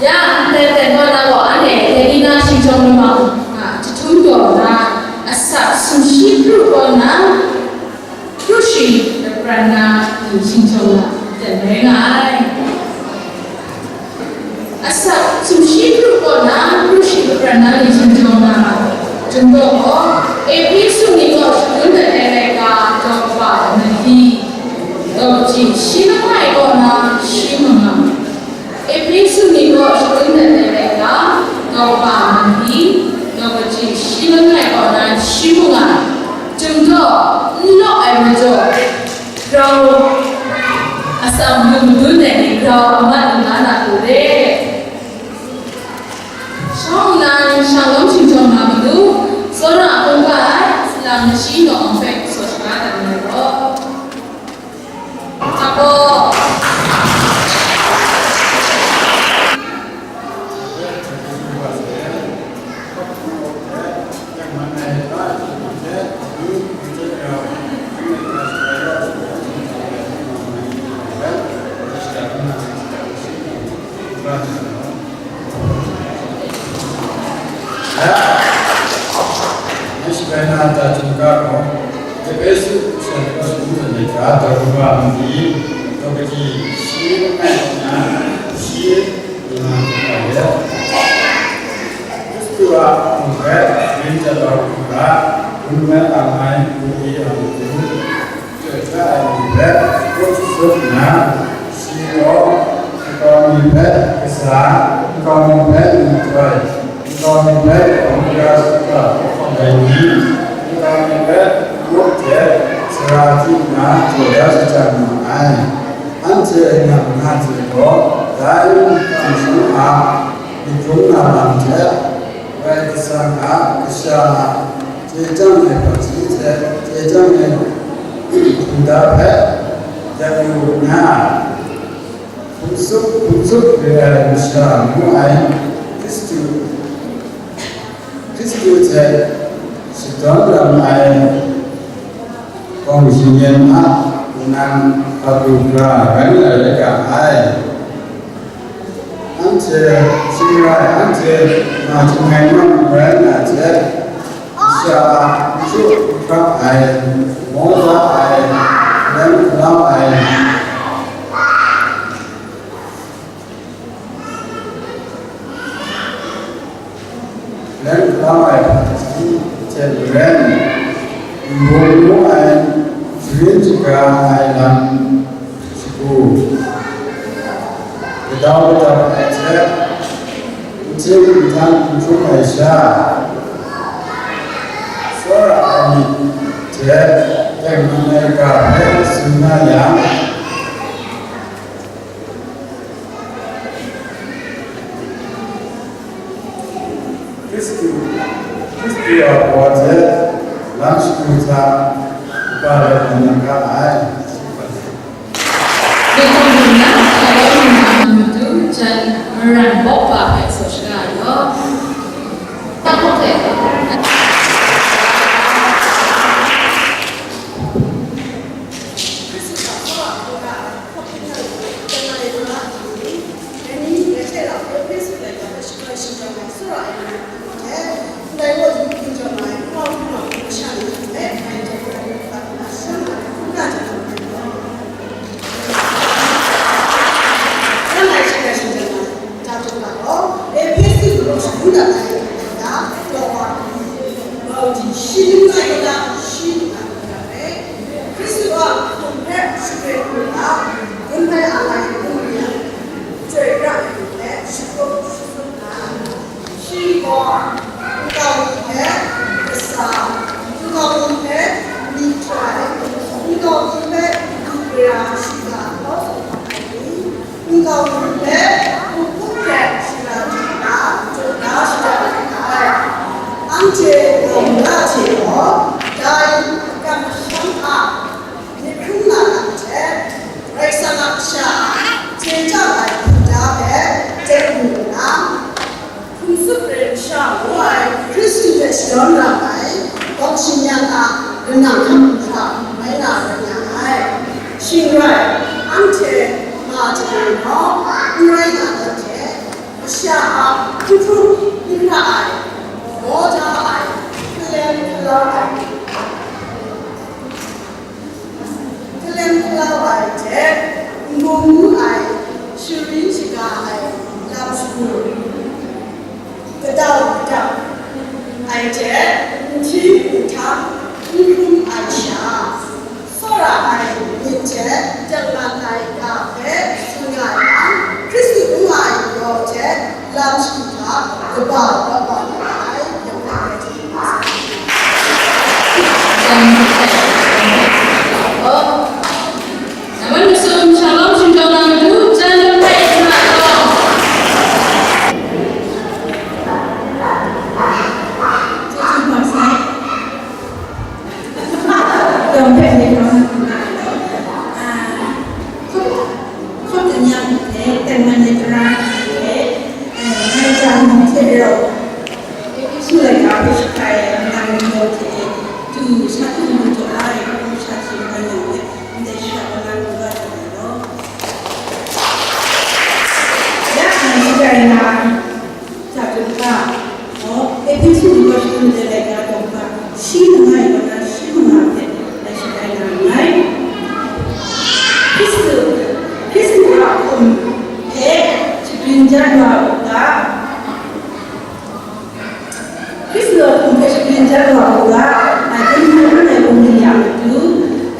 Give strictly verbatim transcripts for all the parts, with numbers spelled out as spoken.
Ya, ndai tai kaw na gaw, anhte Delina Shingjawng Lamang a jahtum kaw na, asak sumshi pru kaw na, pru shi lapran na ni shingjawng na, dan rai nga ai. Asak sumshi pru kaw na, pru shi lapran na ni shingjawng na, jumdaw gaw, Ephresu ni gaw shangun dat ai laika, daw kaba mahti, daw kaji shi langai kaw na, shi manga. Ephresu ni gaw shangun dat ai laika, daw kaba mahti, daw kaji shi langai kaw na shi manga, jumdaw n law ai majaw, grau atsam lu madun ai ni grau a mat lu na na lu re. Shawng nnan shanglawm shingjawng na matu, tsawra a hkungga ai, salang nashi nawng hpe tsaw shaga dat na rawt. Apo. Ngai shabai na ta htingga gaw, Epesu masha ni gaw shangun dat ai hta, daw kaba mahti, daw kaji shi langai kaw na, shi langa hkungga let, Hkristu a hpung hpe sharin chyat lawm hkungga, gun mai ang ai, gun e ai matu, Chyoi pra ai ni hpe shakut shatsup nna, shi gaw nkau mi hpe kasa, nkau mi hpe myihtoi, nkau mi hpe hkawm gara shut ga hkawhkam rai nni, nkau mi hpe muk hte sara hti nna jaw da shajang ma ai. Anhte nang nga hte gaw, dai kamsham a myit hkrum na lam hte, Karai Kasang a kasha a chye chyang ai hpaji hte chye chyang ai hkungga hpe yak yu nna, hpung tsup hpung tsup re ai masha ngu ai Hkristu, Hkristu hte shadawn ram ai gawng shingyan a, nang hpalu hkra rai nga ai rai ga ai. Anhte shing rai, anhte ma htingrai nawn rai nga hte, masha a n chyu n hkrap ai, maw da ai, len galaw ai, len galaw ai hpaji hte maren, n bung nu ai, sharin shaga ai lam shagu, gadau gadap ai hte, n hting n htan n hkrum ai sha, tsawra ai myit hte tengman ai ga hpe tsun na yang, Hkristu, Hkristu a baw hte lam shagu hta kaba rai na nga ai. Myit hkrum hkrum yang, hkrai kau hkrum na matu, jan maran bawk ba hpe tsaw shaga ai gaw, tak hkawk hte. Hkristu a hkum hpe shakren lu ga, gun hpe a lai n lu yang, chyoi pra ai ni hpe shakut shakut nga, shi gaw nkau mi hpe kasa, nkau mi hpe myihtoi, nkau mi hpe du gara shiga kau sa ai ni, nkau mi hpe hpuk hpuk hte shara hte na jaw da shada ai. Anhte gaw mara hte gaw dai kamsham a myit hkrum na lam hte Masha a hkrup n hkra ai, maw da ai, hkalem hkalau ai, hkalem hkalau ai hte n-gun ngu ai, sharin shaga ai lam shagu, kadau kadau ai hte nhtim nhtam n hkrum ai sha, tsawra ai myit hte tengman ai ga hpe tsun nga yang, Hkristu ngu ai gaw hte lam shagu hta kaba kaba nga ai, yawng hpe rai hte. Namman masum shalom shingkang na matu, jan dum hpe shana taw. Chyeju bam sai. Dawng hpe myit rawng na hku nga ai law, a, hkawt, hkawt anyang hte, tengman ai tara hte, e, ngai ja hte rau, Epesu laika hpe shakrai ai nlang majaw hte, du sa hkrum lu jaw ai, hkrum sha hte magan yang hte, ndai shara wa na lu ga jaw ai law. Ya, ngai shakrai na, Hta chyum ga, gaw, Ehpesu ni gaw shani madat laika daw ga, shi langai kaw na shi manga hpe ngai shakrai na nngai. Hkristu, Hkristu a hkum hpe shagrin ja wa u ga, Hkristu a hkum hpe shagrin ja wa u ga, a, dinghpring ai bungli a matu,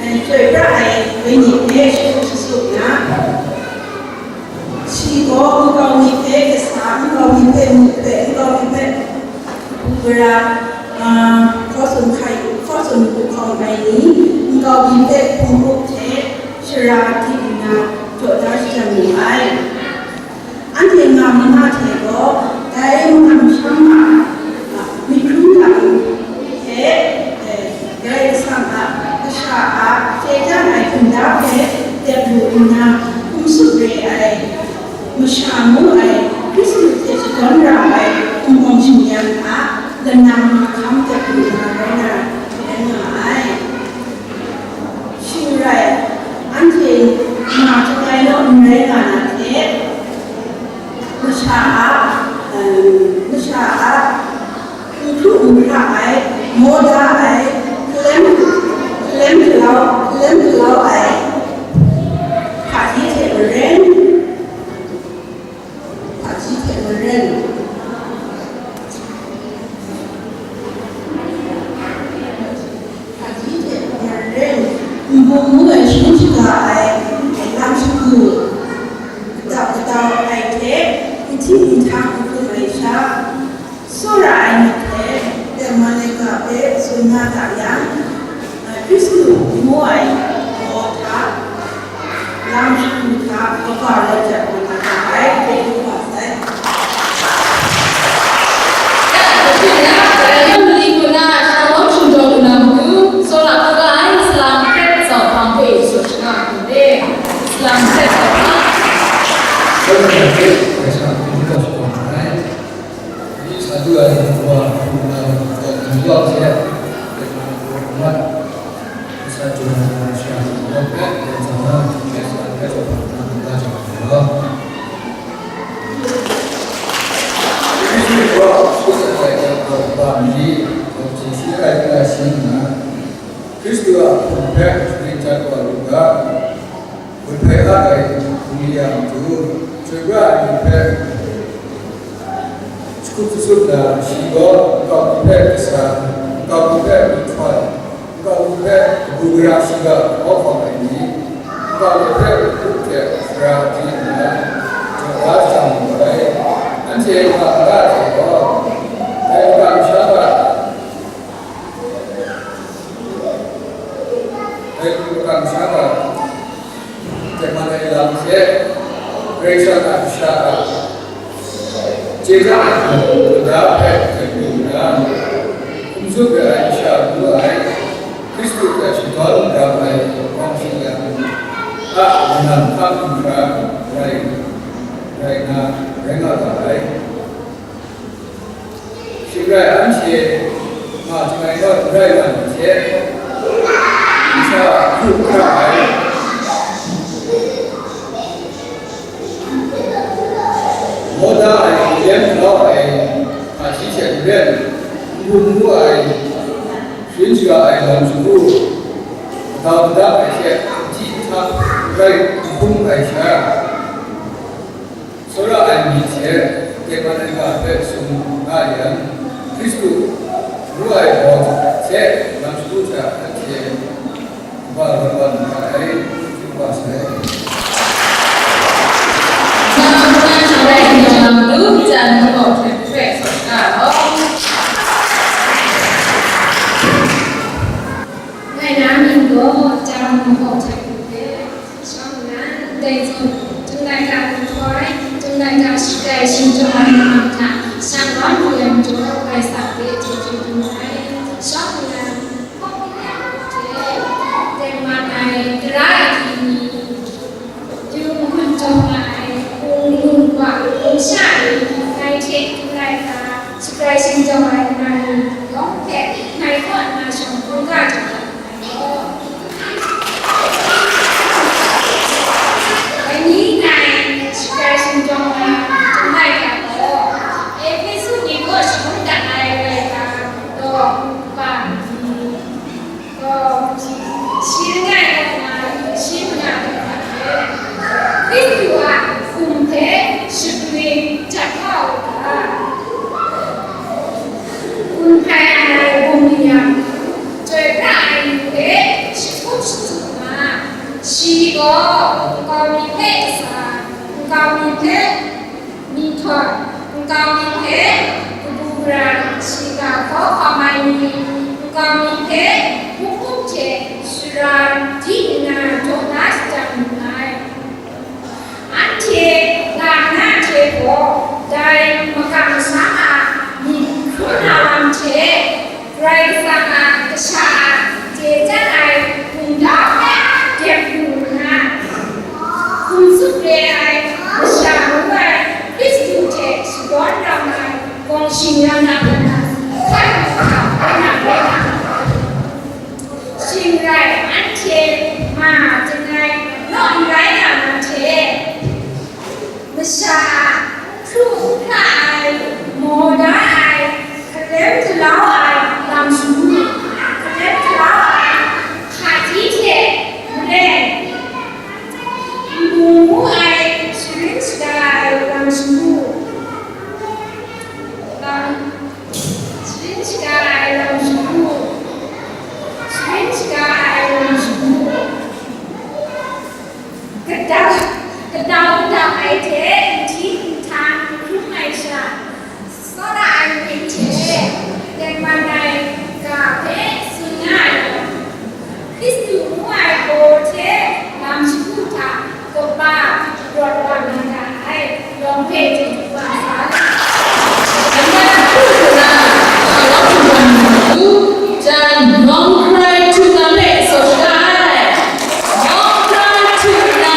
a, chyoi pra ai wenyi hpe shatup shasup nna, Shi gaw nkau mi hpe kasa, nkau mi hpe mu hpe, nkau mi hpe kabu gara, a, hkaw tsun hkai, hkaw tsun hkawng ai ni, nkau mi hpe hpung up hte shara di nna jaw da shajang wu ai. Anhte nga mi nga hte gaw, dai mungkan masham a, a, myit hkrum ga ai hte, e, Karai Kasang a kasha a chye chyang ai hkunda hpe dep lu nna, hkum tsup re ai masha ngu ai Hkristu hte shadawn ra ai hkum bawng shing-yan a lanang mahkam dep lu na rai na, rai nga ai. Shing rai, anhte ma htung ai naw n rai nga na hte, masha a, em, masha a, N hkru n hkra ai, maw da ai, hkalem, hkalem hkalau, hkalem hkalau ai, hpaji hte maren, hpaji hte maren, hpaji hte maren, nbung ngu ai shangun shaga ai, lam shagu, kadau kadau ai hte, nhtim nhtang n hkrum ai sha, Tsawra ai myit hte tengman ai ga hpe tsun nga ga yang, Hkristu ngu ai gaw hta, lam shagu hta kaba rawt jat na nga ai, chyeju kaba sai. Ya, kaji na, Mali kaw na shalom shingtawng lu na matu, tsawra hkra ai salam hkret tsawhpang hpe shaw shana hku de, salam hkret tsawhpang. Sa du ai wa hpung na gaw hkawm hkawm hte, mat, sa du ai wa sha hkawm hpe, dan sa na, hkye sa hkye sa hpang na, nta jang ai law. Hkristu gaw, hkut ai gaw, ba mi, gaw hpyi shi ai ga shi nna, Hkristu a hpung hpe sharin jat wa lu ga, Gun hpai a ai hpung ni a matu, chyoi pra ai ni hpe shakut shasup na, shi gaw nkau hpe kasa, nkau hpe myihtoi, nkau hpe kabu gara shiga kau hkawm ai ni, nkau hpe hkrup hte sara di nna, jaw da shajang mu ai. Anhte a ga hte gaw, dai makam sha ga, dai makam sha ga, Tengman ai lam hte, Karai Kasang a kasha a chye da ai hku, mada hpe hkrit lu nna, hkum tsup re ai masha ngu ai, Hkristu hpe shadawn ram ai hpawng shing-yan a, lanang hkam hkra rai, rai na, rai nga ga ai. Shing rai, anhte ma htung ai naw n rai nga myit hte, masha hkru hkra ai, maw da ai Yen, n-gun ngu ai, sharin shaga ai lam shagu, gadau gadap ai hte, ahti ahta rai n hkrum ai sha, tsawra ai myit hte, tengman ai ga hpe tsun nga yang, Hkristu ngu ai gaw hte lam shagu hta anhte Wa, wa, wa, wa, ai, wa, sai. Ngai na mying gaw Jahkawp hte hkru hpe, shawng nnan, dai zawn, Chyum laika nhtoi, Chyum laika shakai shingjawng ai lam hta, shang nawn lu ai majaw, Kaisa hpe chyeju dum ai. Shawng nnan, Tengman ai tara agyi ni, yu n-gun jawng nga ai, hpung, hpung wa, hpung sha ni, ngai hte n rai hkra, shakai shingjawng ai nna ni yawng hpe ngai kaw nna shawng hkungga jaw dat nngai gaw, dai ni ngai shakai shingjawng ai n rai hkra gaw, Ehpesu ni kaw shangun dat ai rai hkra, daw, kaba ni, Shi langai kaw na, shi manga kaw na hte, Hkristu a hkum hpe shagrin jat wa u ga, gun hpai ai bum ni yang, chyoi pra ai ni hpe shatup shatup nga, shi gaw nkau mi hpe kasa, nkau mi hpe Myihtoi, nkau mi hpe kabu gara shiga hkaw hkam ai ni, nkau mi hpe hpung hpung hte shara di nna jaw da shajang nngai. Anhte ga na hte gaw dai makam masham a myit hkrum na lam hte, Karai Kasang a kasha a chye chyat ai hpungda hpe dep pru nna, hkum tsup re ai masha ngu ai Hkristu hte shadawn ram ai gawng shing ram na hkra, hkrai hkra, hkrai hkrai, shing rai, anhte ma chyangai naw n rai nga na hte, masha a hkru hkra ai, maw da ai, kalem galau ai lam shagu, kalem galau ai hkadi hte maren, ngu ngu ai, sharin shaga ai lam shagu, lam, sharin shaga ai lam shagu, sharin shaga ai lam shagu. Kadau, kadau kadau ai hte nhti nhtan hkrum ai sha, tsawra ai myit hte tengman ai ga hpe tsun nga ai, Hkristu ngu ai gaw hte lam shagu hta kaba rawt wa na ga ai. Jan, nawng hkrai htu na hpe tsaw sha ai. Nawng hkrai htu na.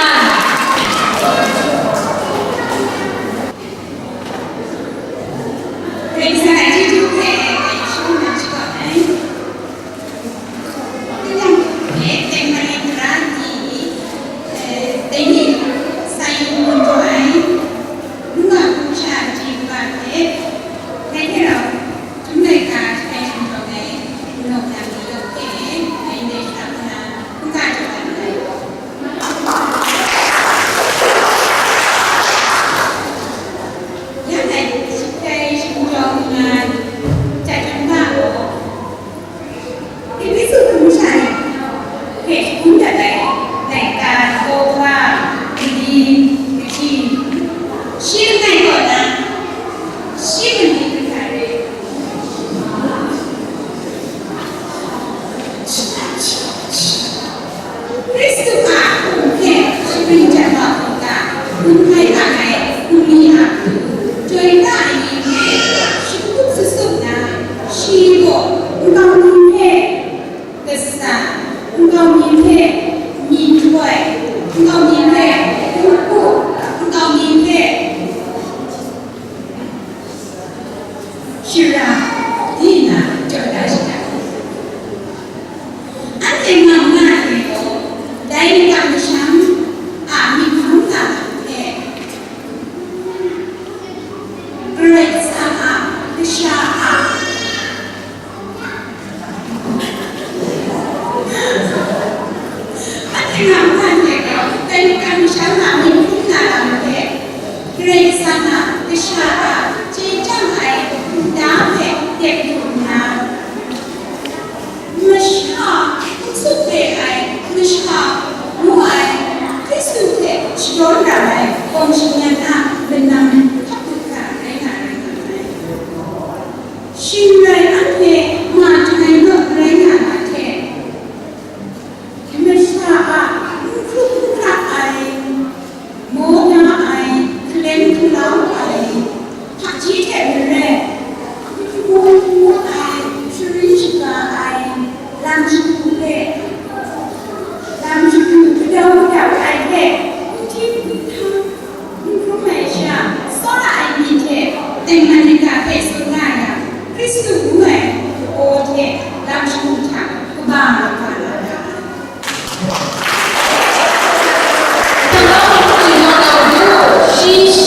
Hkristu a hkum hte shagrin jat wa u ga, gun hpai hkang ai hpung ni a hku, chyoi pra ai ni hpe shatup shatup na, shi gaw nkau mi hpe kasa, nkau mi hpe myihtoi, nkau mi hpe hpung hku, nkau mi hpe shara di nna jaw da shada. Anhte nga nga ai gaw, dai makam masham a myit hkrum na lam hte, Karai Kasang a kasha a Masha a chye chyang ai nta hpe dep yu nna, masha n tsun re ai masha ngu ai Hkristu hte shadawn ra ai gawng shingyan a manam hkap lu hkra rai nga ai nga ai. Shing rai anhte ma jang ai naw rai nga na hte, masha a n hkrup n hkra ai, maw na ai, hkalem hkalau ai, hpaji hte maren, n bung n ngut ai, sharin shaga ai, lam shagu hpe, lam shagu kadau kadau ai hpe, n htim n htang, n hkrum ai sha, tsawra ai myit hte tengman ai ga hpe tsun nga yang, Hkristu ngu ai aw hte lam shagu hta kaba nga ga na ga ai. 等到我们回到老家，许下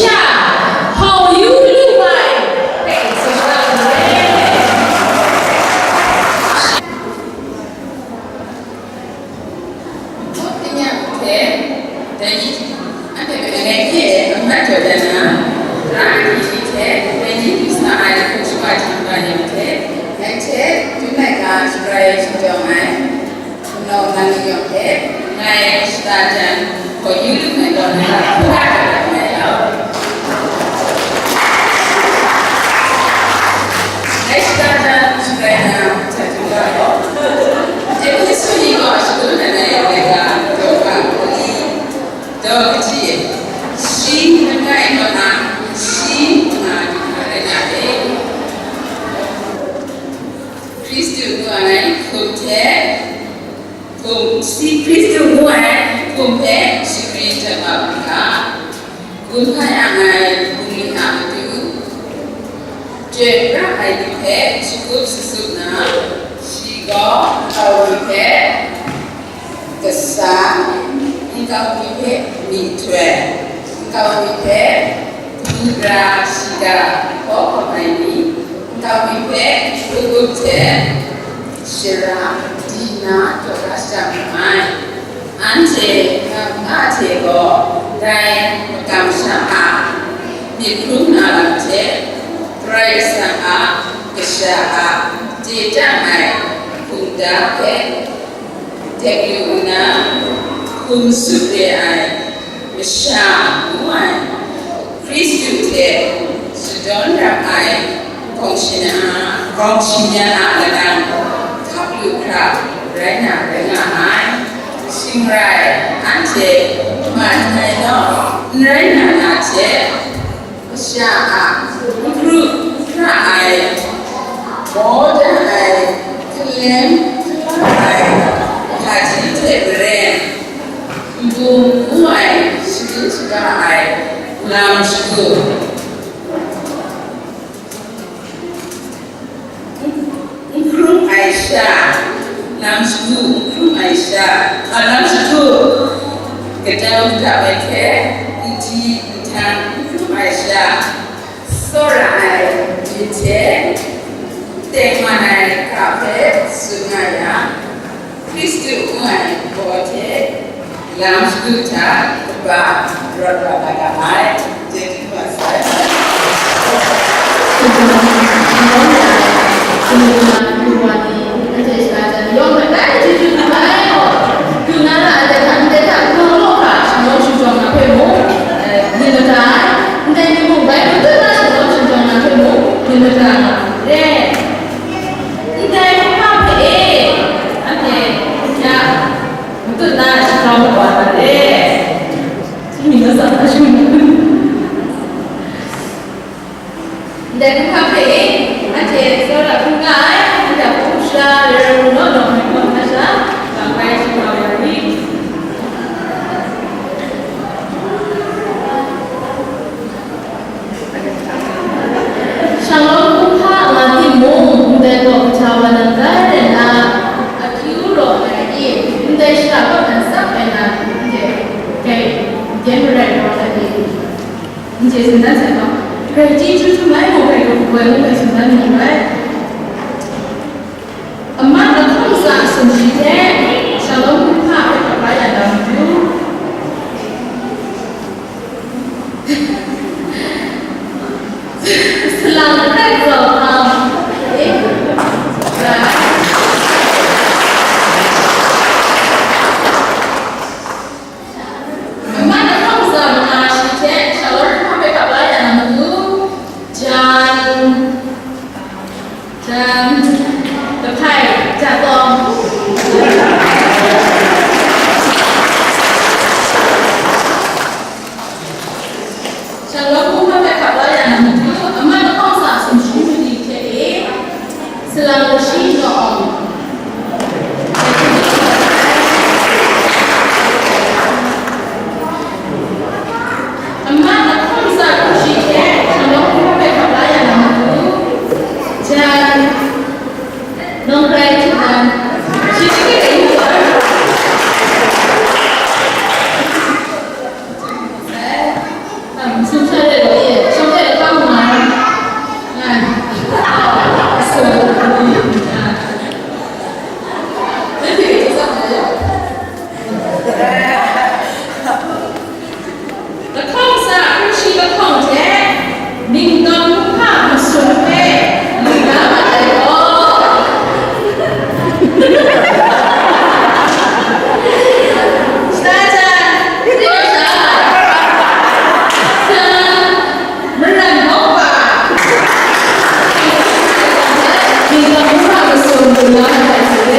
好友另外被收上来。 Hte, dai ni, anhte hpe langai hte amat jaw dan na, ra ai ni hte, dai ni lu sa ai hkum shawa htingba ni hte, ngai hte dun laika shabrai shingtawng ai, hpunau nang ni yawng hte, ngai shada jan hkaw yu lu ai tawn hta, hkra dat ai lau. Ngai shada jan shabrai na, hta htingga gaw, Jesu ni gaw shadum ai laika daw ga hkawli, daw kahti e, shi langai kaw na, shi nga du hkra rai nga e. Hkristu ngu ai hkum hte, hkum, shi Hkristu ngu ai hkum hpe shingri jang wa u ga. Gun hpai ang ai bungli a matu, chyoi pra ai ni hpe shagup shasup na, shi gaw nkau mi hpe kasa, nkau mi hpe myihtoi, nkau mi hpe du ra shiga hkaw hkawm ai ni, nkau mi hpe hkrup hte shara di na jaw da shajang mu ai. Anhte nga nga hte gaw dai makam sha a myit hkrum na lam hte, Karai Kasang a kasha a chye chyang ai hkungga hpe dep yu nna, hkum tsup re ai masha ngu ai Hkristu hte shadawn rap ai gawng shingyan a, gawng shingyan a ladang hkap lu hkra rai na rai nga ai. Shing rai, anhte ma ai naw n rai na na hte, masha a n hkrup n hkra ai, maw da ai, hkalem hkala ai, hpaji hte maren, n bung n ngu ai, sharin shaga ai, lam shagu, n hkrum ai sha, lam shagu n hkrum ai sha, a, lam shagu kadau kadau ai hte, n di n htang n hkrum ai sha, tsawra ai myit hte tengman ai ga hpe tsun nga yang, Hkristu ngu ai gaw hte lam shagu hta kaba rawt wa na ga ai. Chyeju kaba sai. Ndai ni mung bai matut na shanglawm shanjawng na hpe mung, gun mada nga ai. Ndai hpa hpe e, anhte ya matut na shanglawm wa na re. Myit na sa na shung. Ndai hpa hpe e, anhte tsawra hkrum nga ai, anhte a hpung sha, rara naw naw ai kaw hta sha, ga bai shanglawm wa ri. Shanglawm hkrum hpa nga timung, ndai gaw kaja wa nan rai rai nna, akyu raw ai e, ndai shara kaw nan tsap ai na, ndai, dai, yen marai raw ai e, n chye tsun dan sai gaw, grai chyeju htum ai mung, grai kabu ai mung, grai tsun dan ni rai. Amat lahkawng ntsa sumshi hte, shalom hkrum hpa hpe hkap la ya na matu. Salang hkrai kau hkam. Amat ahkang ntsa manga shi hte shaloi hkam hpe hkap la ya na matu, jan, jan, kahpai, jatawng. Shaloi hkam hpe hkap la ya na matu, amat ahkang ntsa sumshi mali hte e, salang lashi nawng. Amat ahkang ntsa hkrushi hte shaloi hkam hpe hkap la ya na matu, jan, nawng grai hti dan, shi hkrit ai yu ai. Lahkawng ntsa hkrushi lahkawng hte ningtawng hkungga masum hpe lu la mat ai gaw, shada jan, shada jan, maran mawk pa, ningtawng hkungga masum lu la mat ai hte.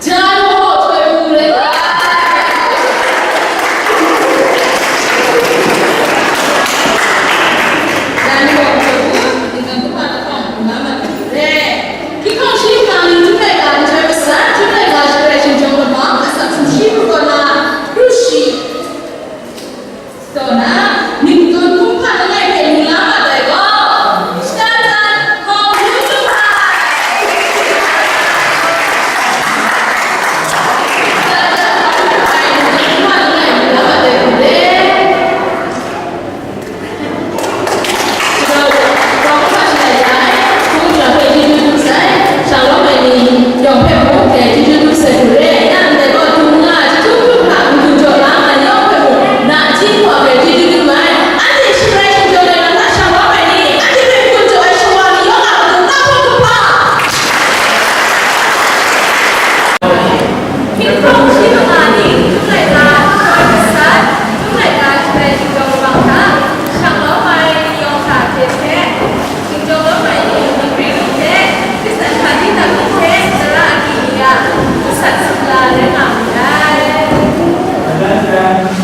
Jan gaw htoi hku rai ai. Jan gaw htoi hku, ningkan kumhpa lahkawng hku nga mat ai hku re. Hkying hkawng shi hkang ning htum laika nhtoi masat, htum laika shabrai shingjawng lamang, asak sumshi hku kaw na, hkru shi. Kaw na, ningtun hkungga langai hpe lu la mat ai gaw, shada jan, hkawng yu lu ai. Shada jan, hkawng yu lu ai, ningtun hkungga langai lu la mat ai hku re. Shada jan, hkawng yu lu ai, hkungga hpe chyeju dum sai, shalom ai ni yawng hpe mung hpe chyeju dum sai hku re. Ya ndai gaw, dung nga, chyahtum hkrup hkra n-gun jaw la nga ni yawng hpe mung, nachying hkawng hpe chyeju dum ai. Anhte shabrai shingjawng ai lam hta shalom ai ni, anhte hpe n-gun jaw ai shawa ni yawng a matu tahpawt hkrup hpa. Hkying hkawng shi manga ning htum laika nhtoi masat, htum laika shabrai shingjawng lamang hta, shanglawm ai ni yawng hta hte hte, shingjawng lawm ai ni, mangri ni hte, Hkristan hpa ni nang ni hte, tara agyi ni a, masat sumla rai nga myit dai.